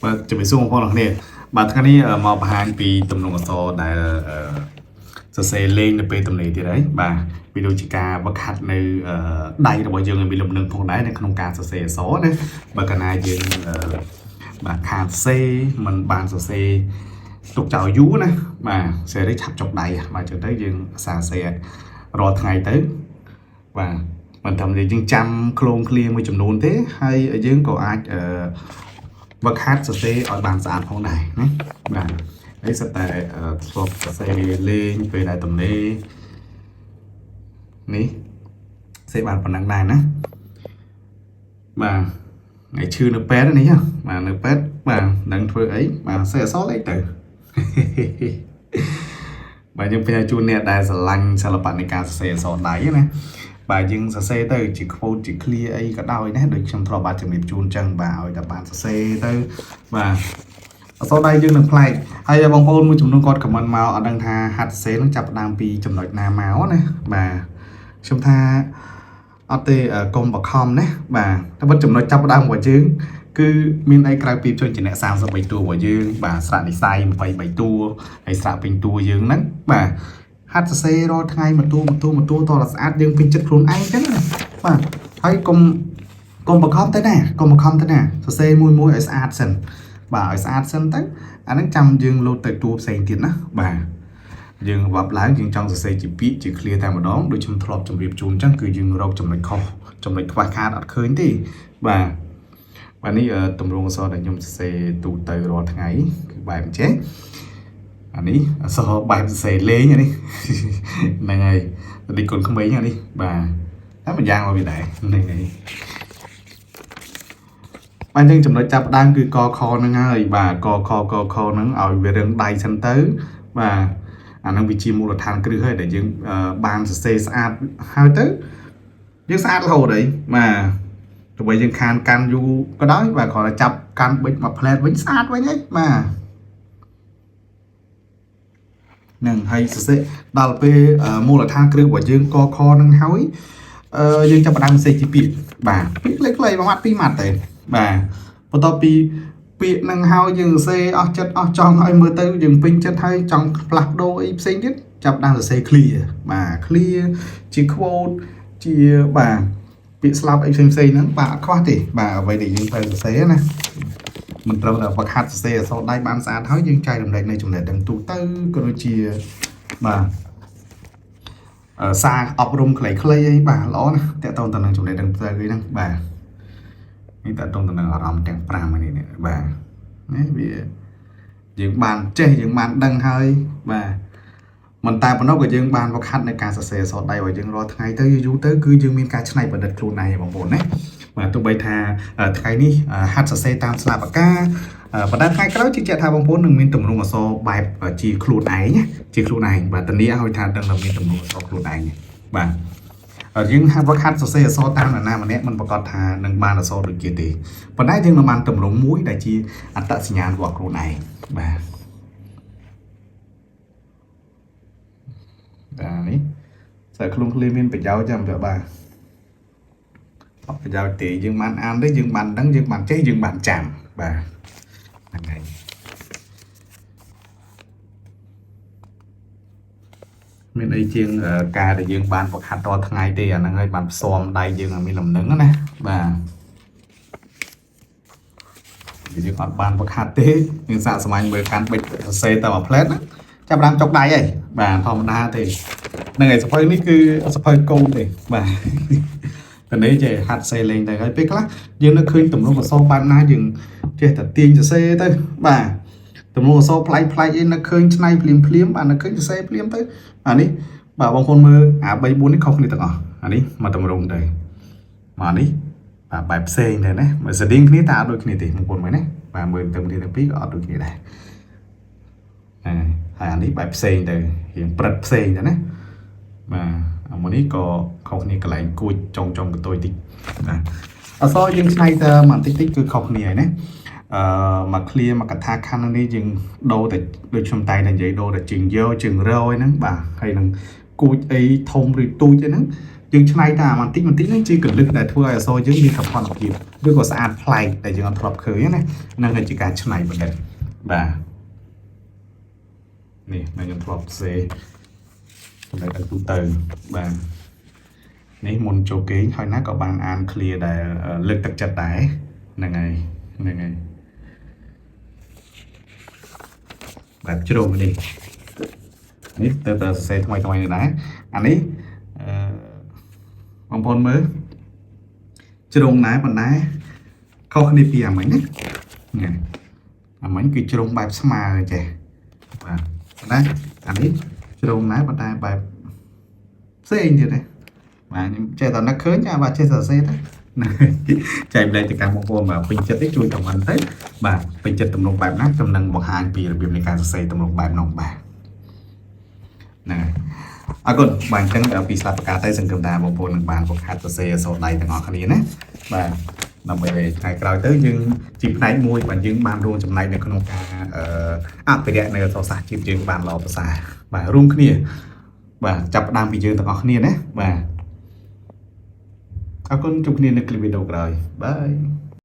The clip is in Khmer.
បាទជំរាបសួរបងប្អូនអរគ្នាបាទថ្ងៃនេះមកបង្ហាញពីទម្រង់អក្សរដែលសរសេរលេងនៅពេលទំនេរទៀតហើយបាទវាដូចជាការវឹកហាត់នៅដៃរបស់យើងឲ្យមានលំនឹងផងដែរនៅក្នុងការសរសេរអក្សរណាបើកាលណាយើងបាទខានសរសេរមិនបានសរសេរទុកចោលយូរណាបាទសរសេរនេះឆាប់ចុកដៃបាទអញ្ចឹងទៅយើងសរសេររាល់ថ្ងៃទៅបាទមិនត្រឹមតែយើងចាំឃ្លោងឃ្លាមួយចំនួនទេហើយយើងក៏អាចវឹកហាត់សរសេរឲ្យបានស្អាតផងដែរណាបាទហើយសិតតែធ្លាប់សរសេរលេងពេលដែលទំនេរនេះសេបានប៉ុណ្ណឹងដែរណាបាទថ្ងៃឈឺនៅពេទ្យនេះបាទនៅពេទ្យបាទនឹងធ្វើអីបាទសេអក្សរលេខទៅបាទយើងផ្ញើជូនអ្នកដែលស្រឡាញ់សិល្បៈនៃការសរសេរអក្សរដៃណាបាទយើងសរសេរទៅជា quote ជា clear អីក៏ដោយណាដូចខ្ញុំធ្លាប់បានជំរាបជូនចឹងបាទឲ្យតែបានសរសេរទៅបាទអក្សរដៃយើងនឹងប្លែកហើយបងប្អូនមួយចំនួនគាត់ comment មកអត់ដឹងថាហាត់សរសេរនឹងចាប់ផ្ដើមពីចំណុចណាមកណាបាទខ្ញុំថាអត់ទេកុំបខំណាបាទតែបើចំណុចចាប់ផ្ដើមរបស់យើងគឺមានអីក្រៅពីជនជាអ្នក33តួរបស់យើងបាទស្រៈនិស័យ23តួហើយស្រៈពេញតួយើងហ្នឹងបាទហាត់សរសេររាល់ថ្ងៃមួយតួមួយតួមួយតួតរស្អាតយើងពេញចិត្តខ្លួនឯងចឹងណាបាទហើយកុំបខំទៅណាកុំបខំទៅណាសរសេរមួយមួយឲ្យស្អាតសិនបាទឲ្យស្អាតសិនទៅអាហ្នឹងចាំយើងលោតទៅតួផ្សេងទៀតណាបាទយើងវ៉ាប់ឡើងយើងចង់សរសេរជាពាក្យជា clear តែម្ដងដូចខ្ញុំធ្លាប់ជម្រាបជូនអញ្ចឹងគឺយើងរកចំណុចខុសចំណុចខ្វះខាតអត់ឃើញទេបាទបាទនេះទម្រង់អក្សរដែលខ្ញុំសរសេរទូទៅរាល់ថ្ងៃគឺបែបអញ្ចេះអានេះអក្សរបែបសរសេរលេងអានេះហ្នឹងហើយដូចកូនក្មេងអានេះបាទតែមួយយ៉ាងមកវាដែរហ្នឹងហើយបាទយើងចំណុចចាប់ផ្ដើមគឺកខហ្នឹងហើយបាទកខកខហ្នឹងឲ្យវារឹងដៃសិនទៅបាទអាហ្នឹងវាជាមូលដ្ឋានគ្រឹះហើយដែលយើងបានសរសេរស្អាតហើយទៅយើងស្អាតរហូតអីបាទទោះបីយើងខានកាន់យូរក៏ដោយបាទគ្រាន់តែចាប់កាន់ប៊ិចមួយផ្លែតវិញស្អាតវិញហីបាទនឹងហើយសរសេរដល់ពេលមូលដ្ឋានគ្រឹះរបស់យើងកខហ្នឹងហើយយើងចាប់ផ្ដើមសរសេរជាពាក្យបាទពាក្យខ្លីៗមួយម៉ាត់ពីរម៉ាត់ទេបាទបន្ទាប់ពីពាក្យហ្នឹងហើយយើងសរសេរអស់ចិត្តអស់ចង់ឲ្យមើលទៅយើងពេញចិត្តហើយចង់ផ្លាស់ប្ដូរអីផ្សេងទៀតចាប់ផ្ដើមសរសេរ clear បាទ clear ជា quote ជាបាទពាក្យស្លាប់អីផ្សេងផ្សេងហ្នឹងបាទអត់ខ្វះទេបាទអ្វីដែលយើងត្រូវសរសេរណាមិនត្រូវតែវឹកហាត់សរសេរអក្សរដៃបានស្អាតហើយយើងចែករំលែកនៅចំណេះដឹងទូទៅក៏ដូចជាបាទសារអប់រំខ្លីៗអីបាទល្អណាស់តកតងទៅនឹងចំណេះដឹងទៅហ្នឹងបាទនេះតកតងទៅនឹងអារម្មណ៍ទាំង5នេះបាទនេះវាយើងបានចេះយើងបានដឹងហើយបាទមិនតែប៉ុណ្ណោះក៏យើងបានវឹកហាត់នៅការសរសេរអក្សរដៃរបស់យើងរាល់ថ្ងៃទៅយូរទៅគឺយើងមានការច្នៃប្រឌិតខ្លួនឯងបងប្អូនណាបាទទោះបីថាថ្ងៃនេះហាត់សរសេរតាមស្លាបពូកាប៉ុន្តែថ្ងៃក្រោយជឿជាក់ថាបងប្អូននឹងមានទម្រង់អក្សរបែបជាខ្លួនឯងជាខ្លួនឯងបាទធានាឲ្យថាដឹងថាមានទម្រង់អក្សរខ្លួនឯងបាទយើងហាត់វឹកហាត់សរសេរអក្សរតាមនរណាម្នាក់មិនប្រកាសថានឹងបានអក្សរដូចគេទេប៉ុន្តែយើងនឹងបានទម្រង់មួយដែលជាអត្តសញ្ញាណរបស់ខ្លួនឯងបាទបាទនេះស្អែខ្លួនឃ្លាមានប្រយោជន៍ចាំប្រាប់បាទអត់ប្រយោជន៍ទេយើងបានអានទេយើងបានដឹងយើងបានចេះយើងបានចាំបាទហ្នឹងហើយមានអីជាងការដែលយើងបានវឹកហាត់រាល់ថ្ងៃទេអាហ្នឹងហើយបានផ្សំដៃយើងឲ្យមានលំនឹងណាបាទយើងអត់បានវឹកហាត់ទេយើងសាកសម័យមើលកាន់បិចសរសេរតែមួយផ្លែតណាចាប់ដើមចុកដៃហើយបាទធម្មតាទេហ្នឹងហើយសភៅនេះគឺសភៅកូនទេបាទតនេះចេះហាត់សេលេងទៅហើយពេលខ្លះយើងនៅឃើញទម្រង់អក្សរបែបណាយើងចេះតែទាញសរសេរទៅបាទទម្រង់អក្សរប្លែកប្លែកអីនៅឃើញឆ្នៃភ្លាមភ្លាមបាទនៅឃើញសរសេរភ្លាមទៅអានេះបាទបងប្អូនមើលអា3 4នេះខុសគ្នាទាំងអស់អានេះមកទម្រង់ទៅមកនេះបាទបែបផ្សេងទៅណាមកស្តៀងគ្នាតែអត់ដូចគ្នាទេបងប្អូនមើលណាបាទមើលទៅគ្នាទាំងពីរក៏អត់ដូចគ្នាដែរហើយអានេះបែបផ្សេងទៅរៀងព្រឹត្តផ្សេងទៅណាបាទអាមួយនេះក៏ខុសគ្នាកន្លែងគួចចុងចុងកតុយតិចបាទអក្សរយើងឆ្នៃទៅបន្តិចតិចគឺខុសគ្នាហើយណាអឺមក clear មកកថាខណ្ឌនេះយើងដូរតែដូចខ្ញុំតែនិយាយដូរតែជើងយកជើងរយហ្នឹងបាទហើយនឹងគួចអីធំឬទូចអីហ្នឹង យើងឆ្នៃតាមបន្តិចបន្តិចហ្នឹងជាកលឹះដែលធ្វើឲ្យអក្សរយើងមានសោភ័ណភាពឬក៏ស្អាតប្លែកដែលយើងអត់ធ្លាប់ឃើញណាហ្នឹងគឺជាការច្នៃប្រឌិតបាទនេះខ្ញុំធ្លាប់សរសេរចំណែកឲ្យទូទៅបាទនេះមុនចូលគេងហើយណាក៏បានអាន clear ដែលលើកទឹកចិត្តដែរហ្នឹងហើយហ្នឹងហើយបែបជ្រុងនេះនេះទៅតែសរសេរថ្មីថ្មីនេះដែរអានេះអឺបងប្អូនមើលជ្រុងដែរប៉ុន្តែខុសគ្នាពីអាមិញណានេះអាមិញគឺជ្រុងបែបស្មើចេះបាទប៉ុន្តែអានេះជ្រុងដែរប៉ុន្តែបែបផ្សេងទៀតណាបាទខ្ញុំចេះតែនឹកឃើញចាបាទចេះសរសេរទៅណាចែកម្លែកទៅកាន់បងប្អូនបាទពេញចិត្តទេជួយ comment ទៅបាទពេញចិត្តទំនុកបែបណាខ្ញុំនឹងបង្ហាញពីរបៀបនៃការសរសេរទំនុកបែបនោះបាទហ្នឹងហើយអរគុណបាទអញ្ចឹងពីស្លាប់ប្រកាសទៅសង្ឃឹមថាបងប្អូននឹងបានបង្ហាត់សរសេរអក្សរដៃទាំងអស់គ្នាណាបាទដើម្បីឲ្យថ្ងៃក្រោយទៅយើងជាផ្នែកមួយបាទយើងបានរួមចំណែកនៅក្នុងការអឺអភិរក្សនៅអក្សរសាស្ត្រជាតិយើងបានល្អប្រសើរបាទរួមគ្នាបាទចាប់ផ្ដើមពីយើងទាំងអស់គ្នាណាបាទអរគុណជួបគ្នានៅคลิปវីដេអូក្រោយ bye.